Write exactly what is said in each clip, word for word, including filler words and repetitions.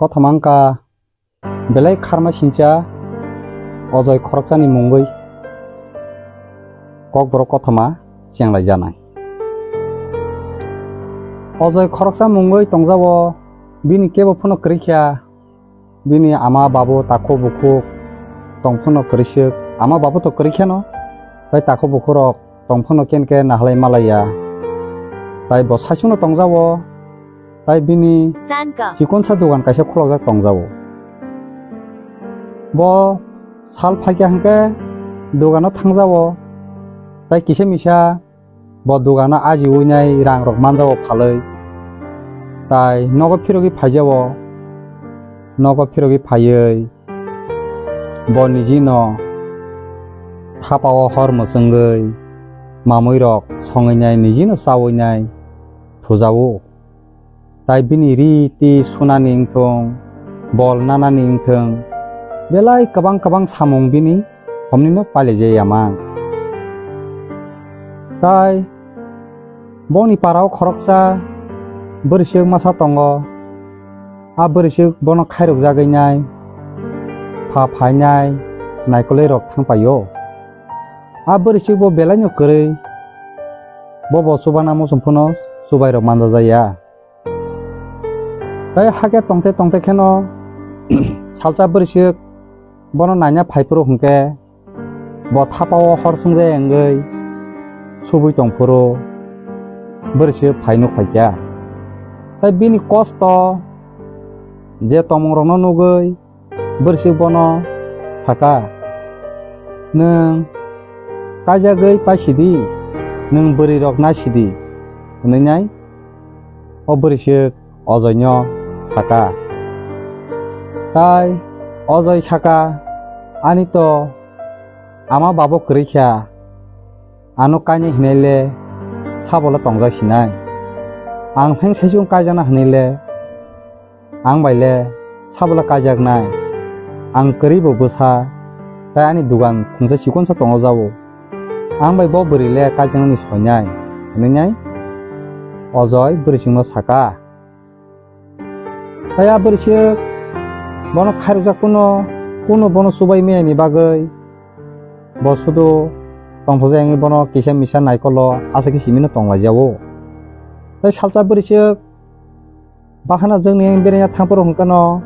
Kothoma wngkha belai kharma sincha Ojoi khoroksani mungwi Kokborok kothoma chenglaijanai. Ojoi khoroksa mungwi tongjao, bini kebo phano kwrwi kha, bini ama babu takhuk bukhuk tong phano kwrwiswk, ama babu to kwrwi kheno, tei takhuk bukhukrok tong phano ken ken nahalai malaiya. Tai bo saichungno tongjao, tai bini Sanka. Chikonsa dogan kaisa khulokjak tongjao. Bo sal phaikya hwnkhe dogano thangjao, tai kisa misa bo dogano ajiwi nai rangrok manjao phalwi, tai nogo phirogwi phaijao, nogo phirogwi phaiwi bo nijino thapao hor mwchwngwi mamwirok songwi nai nijino chawi nai thujao. Tai bini ri ti sunani wngthung, bol nanani wngthung, belai kwbang kwbang samung bini homnino pailaijaya mang. Tai boni parao khoroksa bwrwiswk masa tongo. A bwrwiswk bono khairokjagwi nai, pha phainai, naikolwi rok thangpaio. A bwrwiswk bo belaino kwrwi, bo bo chubana muchung phano chubairok manjajaya. Tai hakhe tongte tongte kheno salsa bwrwiswk bono naina phaiphuru hwnkhe, bo thapao hor swngjaya wngwi subui tongphuru bwrwiswk phai nuk phaikha. Tai bini kosto je tongmungrokno nugwi bwrwiswk bono saka, "Nwng kaijagwi paisidi, nwng bwrwirok naisidi," hwnwi nai o bwrwiswk Ojoino saka. Tai Ojoi saka, "Ani to ama babo kwrwi kha, ano kainai hinai le sabola tongjak sinai. Ang saing saichung kaijana hinai le ang bai le sabola kaijaknai. Ang kwrwi bo bwsa, tai ani dogan khungsa chikonsa tongo jao. Ang bai bo bwrwi le kaijaknani soinai," hwnwi nai Ojoi bwrwisingno saka. Tai a bwrwiswk bono khairokjak phano, kunu bono chubai maya ni bagwi bo sudu tongthokjak wngwi bono kisa misa naikolo aswk khe simino tonglaijao. Tai salsa bwrwiswk bahana jwngni berengya thangphuru hwnkhe no,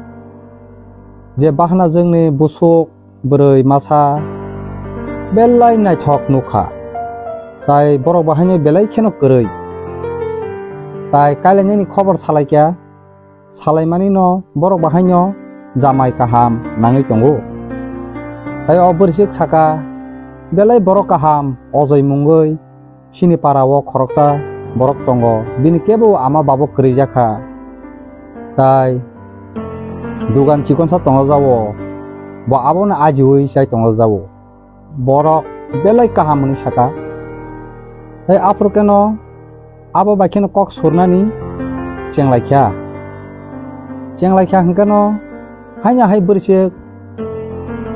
je bahana jwngni busuk bwrwi masa belai naithok nukha, tai borok bahaino belai kheno kwrwi. Tai kailainani khobor salaikha, salaimanino borok bahaino jamai kaham nangwi tongo. Tai o bwrwiswk saka, "Belai borok kaham, Ojoi mungwi chini para o khoroksa borok tongo, bini kebo ama babo kwrwi jakha, tai dogan chikonsa tongo jao, bo abono ajiwi chai tongo jao. Borok belai kaham," hwnwi saka. Tai aphuru kheno abo bai kheno kok surnani chenglaikha. Chenglaikha hwnkhe no haino hai bwrwiswk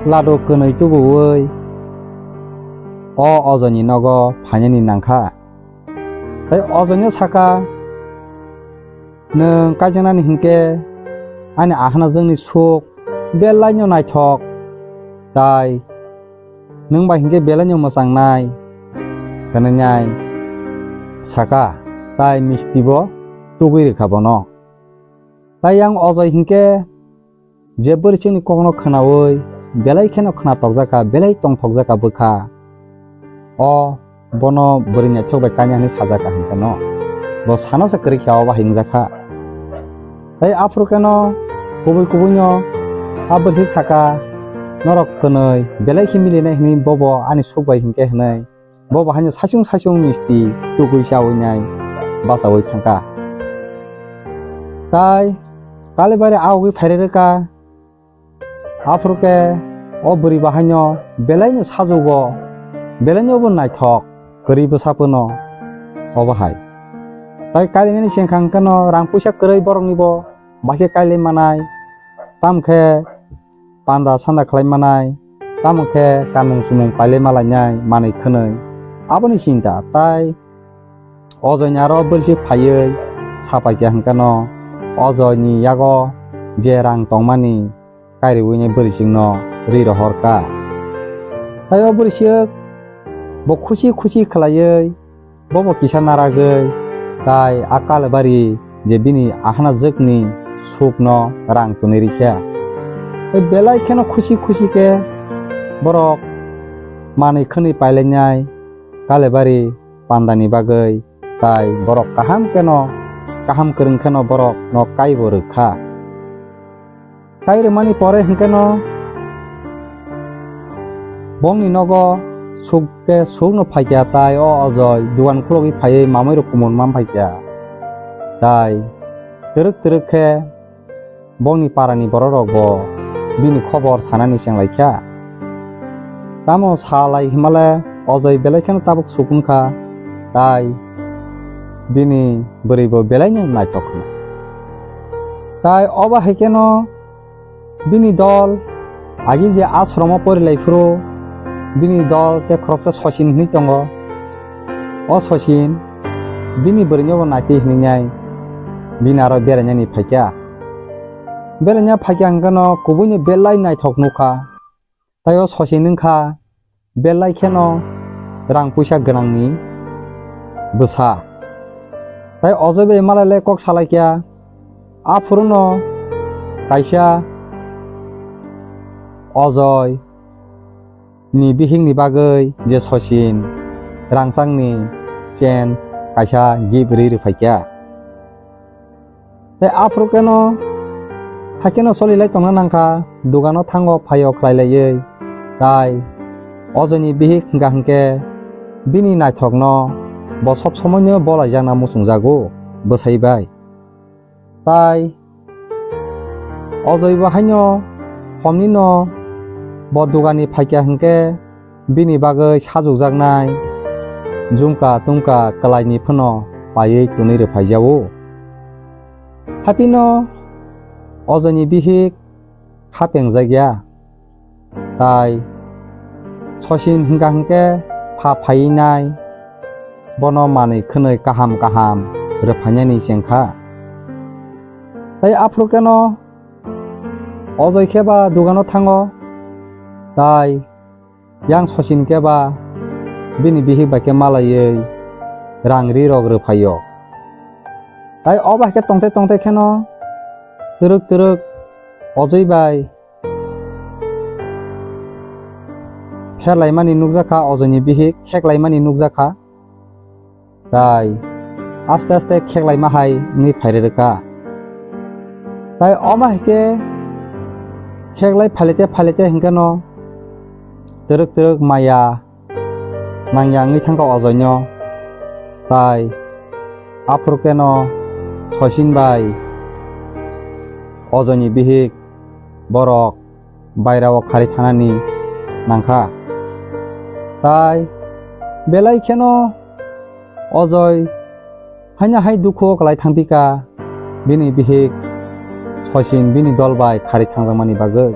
lado kwnwi tubuwi o Ojoini nogo phainani nangkha. Tai Ojoino saka, "Nwng kaijaknani hinkhe ani ahana jwngni suk belaino naithok, tai nwng bai hinkhe belaino mwchangnai," hwnwi nai saka, tai misti bo tugwi rwkha bono. Tai yang Ojoi hinkhe je bwrwi chwngni kokno khwnaui belai kheno khna tokjakha, belai tongthokjakha bwkha. O bono bwrwi naithok bai kanya hwnwi sajakha hwnkhe no bo sana se kwrwi khe o bahai wngjakha. Tai aphuru kheno kubui kubui no a bwrwi saka, "Norok kwnwi belai khe milinai hwnwi bobo ani suk bai hinkhe," hwnwi. Bo bahaino saichung saichung misti tugwi chawi nai bachaui thangkha. Tai Kalibari awgwi phairwi rwkha. Aphuru khe o bwrwi bahaino belaino sajugo, belaino bo naithok kwrwi bwsa phano obo hai. Tai kailainani chengkha hwnkhe no rang puisa kwrwi borokni bo, bahai khe kailai manai, tamo khe panda sanda khlai manai, tamo khe kanmung chumung pailai malainai manwi khwnwi. Aboni chinta tai Ojoini aro bwrwi phaiwi sapaikha hwnkhe no Ojoini yago je rang tongmani kairiwinai bwrwichwkno ri rohor kha. Tai o bwrwichwk bo khusi khusi khlaiwi bobo kisa naragwi tai a Kalebari je bini ahana jwkni sukno rang twnwi rikha. Tai belai kheno khusi khusi khe borok manwi khwnwi pailainai Kalebari pandani bagwi, tai borok kaham kheno, kaham kwrwng kheno borokno kaibo rwkha. Kai rwmani pore hwnkhe no bongni nogo suk khe sukno phaikha, tai o Ojoi dugan khulogwi phaiwi mamui rok kumun man phaikha. Tai twrwk twrwk khe bongni parani borok rok bo bini khobor sanani chenglaikha. Tamo salai himale Ojoi belai kheno tabuk suk wngkha, tai bini bwrwi bo belai no naithok hwnwi. Tai obo hai kheno bini dol agi je ashromo porilai phuru bini dol tei khoroksa Sachin hwnwi tongo. O Sachin bini bwrwino bo naitwi hwnwi nai bini aro berainani phaikha. Beraina phaikha hwnkhe no kubui no belai naithok nukha. Tai o Sachin wngkha belai kheno rang puisa gwnangni bwsa. Tai Ojoi bai malai le kok salaikha, aphuru no kaisa Ojoi ni bihik ni bagwi je Sachin rangchak ni chain kaisa gift rwi rwphaikha. Tei aphuru keno, hai keno solilai tongna nangkha, dugano thango phaio khlailaiwi. Tai Ojoi ni bihik hwnkha hwnkhe bini naithokno bo sob somoino bolaijakna muchungjago bwsai bai. Tai Ojoi bo haino homnino bo dugani phaikha hwnkhe bini bagwi sajokjaknai jumka tumka kwlaini phano paiwi twnwi rwphaijago. Haphino Ojoini bihik kha pengjakya, tai Sachin hwnkha hwnkhe pha phaiwi nai bono manwi khwnwi kaham kaham rwphainani chengkha. Tai aphuru keno Ojoi khe ba dugano thango, tai yang Sachin khe ba bini bihik bai khe malaiwi rang ri rok rwphaio. Tai o bai khe tongthai tongthai kheno twrwk twrwk Ojoi bai pherlaimani nukjakha, Ojoini bihik kheklaimani nukjakha. Tai aste aste kheklaima hai wngwi phairwrwkha. Tai omo hai khe kheklai phailete phailete hwnkhe no twrwk twrwk maya nangya wngwi thangkha Ojoino. Tai aphuru keno Sachin bai Ojoini bihik borok bairao kharwi thanani nangkha. Tai belai kheno Ojoi haino hai dukhu kwlai thangpikha bini bihik Sachin bini dol bai kharwi thangjakmani bagwi.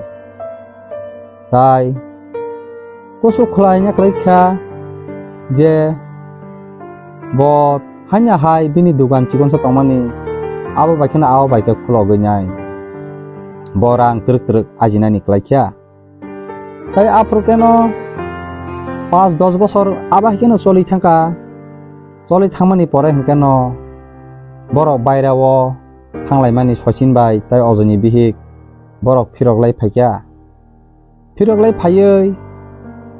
Tai kusu khwlai wngya kwlai kha je bo haino hai bini dugan chikonsa tongmani abo bai kheno abo bai khe khulogwi nai bo rang twrwk twrwk ajinani kwlai kha. Tai aphuru keno pas dos bosor abo hai kheno choli thangkha. Choli thangmani pore hwnkhe no borok bairao thanglaimani Sachin bai tai Ojoini bihik borok phirok lai phaikha. Phirok lai phaiwi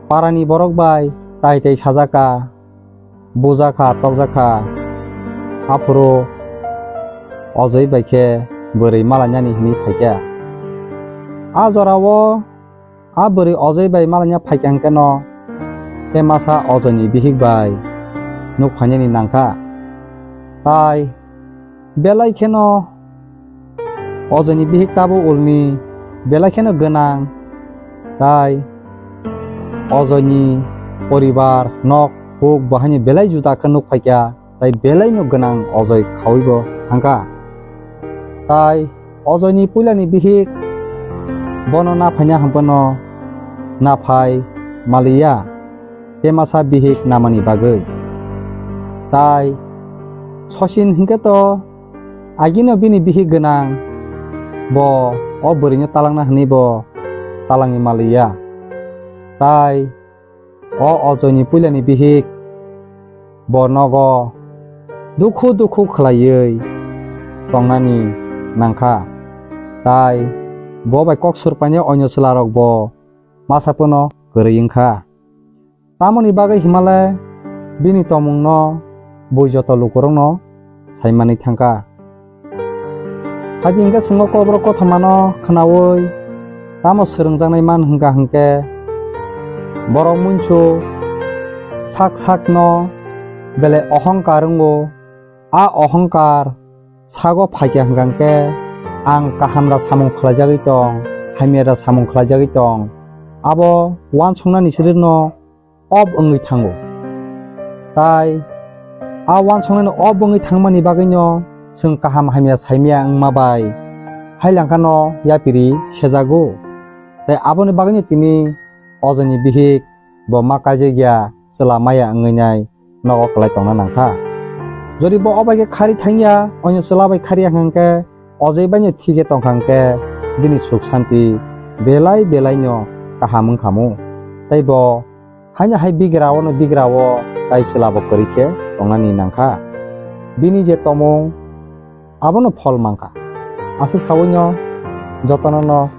parani borok bai tai tai sajakha, bujakha, tokjakha. Aphuru Ojoi bai khe bwrwi malainani hwnwi phaikha. A jorao a bwrwi Ojoi bai malaina phaikha hwnkhe no tei masa Ojoini bihik bai nuk phainani nangkha. Tai belai kheno Ojoini bihik tabuk ulni belai kheno gwnang, tai Ojoini poribar, nok, huk, bo haino belai juda khe nuk phaikha, tai belaino gwnang Ojoi khawibo thangkha. Tai Ojoini puilani bihik bono na phaina hwnphano na phai maliya. Temasa bihik namani bagwi. Tai Sachin hinkhe to agino bini bihik gwnang, Bo o bwrwino talangna hwnwi bo talangwi manliya. Tai o Ojoini puilani bihik bo nogo dukhu dukhu khlaiwi tongnani nangkha. Tai bo bai kok surpainai onyo chwlarokbo masa phano kwrwi wngkha. Tamoni bagwi himale bini tongmungno bui joto lukurokno saimanwi thangkha. Haji hwnkhe chwngno Kokborok kothomano khwnaui tamo swrwngjaknai man hwnkha hwnkhe, borok munchu sak sakno belai ohongkar wngo. A ohongkar sago phaikha hwnkha hwnkhe, ang kahamra samung khlaijagwi tong, hamyara samung khlaijagwi tong, abo uansuknani sirikno off wngwi thango. Tai a uansuknani off wngwi thangmani bagwino chwng kaham hamya saimaya wngma bai hailangkhano yapiri sejago. Tai aboni bagwino tini Ojoini bihik bo ma kaijakya chwla maya wngwi nai nogo kwlai tongna nangkha. Jodi bo obai khe khari thangya, onyo chwla bai khari ya hwnkhe, Ojoi baino thike tongkha hwnkhe bini suk santi belai belaino kaham wngkhamu. Tai bo haino hai bigrao no bigrao tai chwla bo kwrwi khe tongnani nangkha. Bini je tomung abono phol mankha. Aswk saui no jotono no